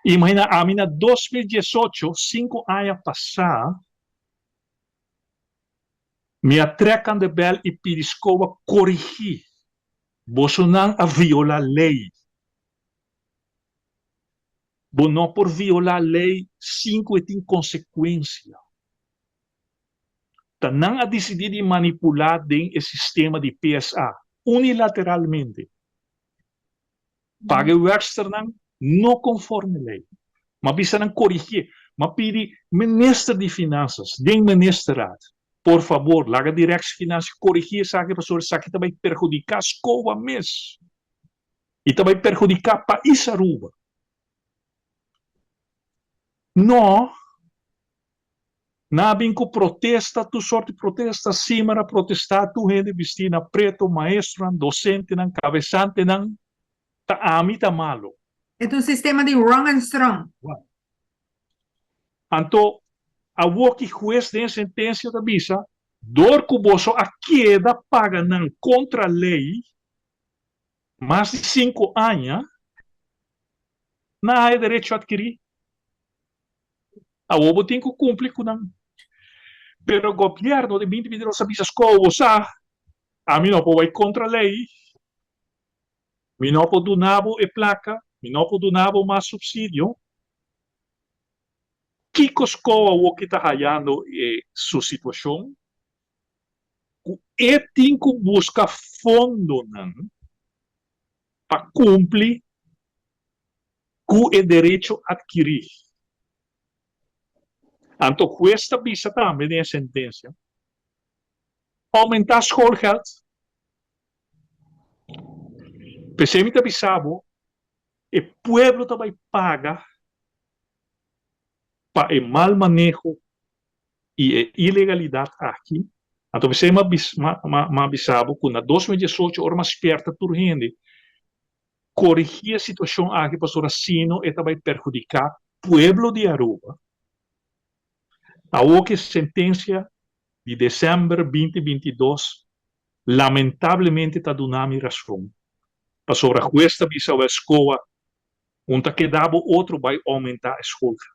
Imagina ami na 2018, 5 aña pasa, mi a trek aan de bel y pidi SKOA corigi. Bosonan a viola ley. Bo no por viola ley sin cu tin consecuencia. Ta nan a dicidi di manipula den e sistema di PSA unilateralmente. Paga werksternan no conforme ley. M'a bisa nan corigi. M'a pidi minister di Finanzas, den ministerraad, por fabor, laga Directie Financiën corigi esaki, pasobra esaki tambe perhudica SKOA mes. Y tambe perhudica pais Aruba. No, nan a bin cu protesta, tur sorto di protesta, SIMAR a protesta, tur hende bisti na preto, maestro, docente, cabesante, ta ami ta malo. E un sistema di wrong and strong. Anto, awor cu hues den sentencia ta bisa, dor cu boso a keda paga nan contra ley, mas di 5 aña, nan a derecho adkiri. Awor bo tin cu cumpli cu nan. Pero gobierno di 2022 a bisa SKOA, sa, ami no por contra ley, mi no por duna bo e placa, mi no por duna bo mas subsidio. Kico SKOA awor cu ta hayando su situacion? E tin cu busca fondonan pa cumpli cu e derecho adkiri. Anto, hues ta bisa tambe den sentencia. Aumenta schoolgeld. Pesey mi ta bisa bo, e pueblo tambe paga pa e mal maneho y e ilegalidad aki. Anto, pesey m'a bisa bo cu na 2018 ora m'a spierta tur hende corigi e situacion aki, pasobra sino e tambe perhudica pueblo di Aruba. Awor cu sentencia di december 2022 lamentablemente ta duna mi rason. Pasobra hues ta bisa SKOA, no ta keda bo otro bay aumenta e schoolgeld.